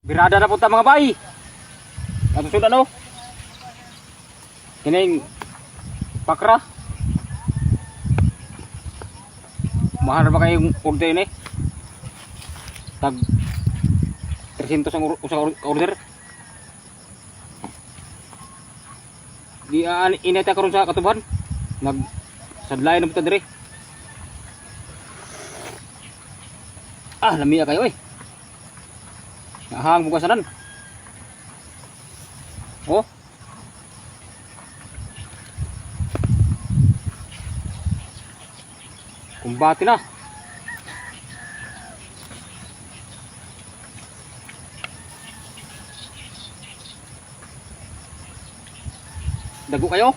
Birada na punta, mga bay. Atong sudan oh. Kining pakra. Mahal ba kayong order ni? Tag 300 ang usa ka order. Di aan ineta karon sa katuban. Nag sadlay na punta dire. Ah, lamiya kayo eh. Nahang bukasanan. Oh. Kumbati na. Dago kayo.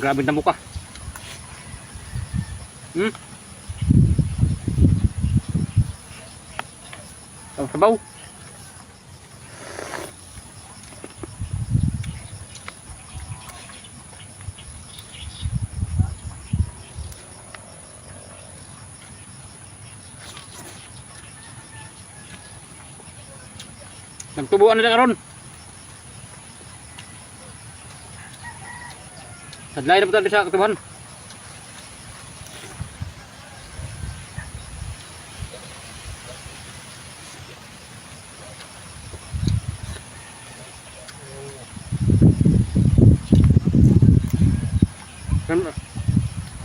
Grabe na muka. Ang sabaw. Nagtubuan na karon. Sadlay na po tayo sa katubuhan.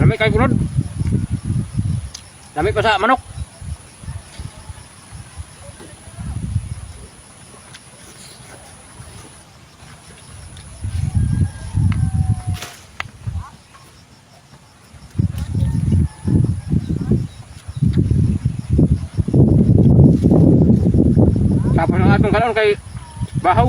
Lami kay kunod. Lami pa sa manok. Tapos ang atong kanon kay bahaw.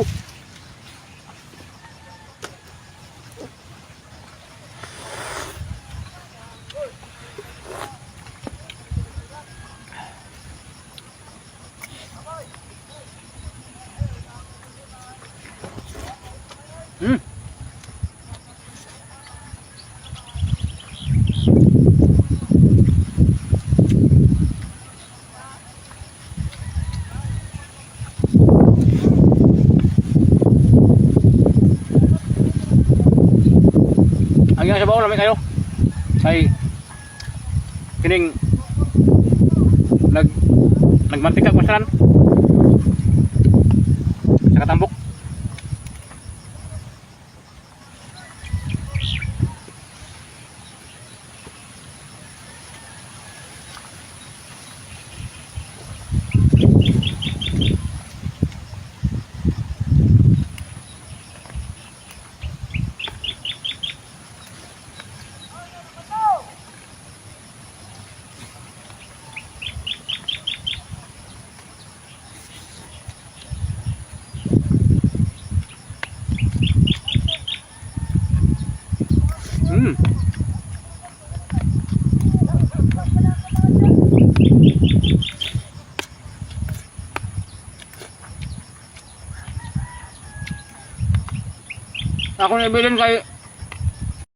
Ang iyang sabaw, lami kayo. Kay kining nagmantika ko sa katambok. Ako na ibilin kay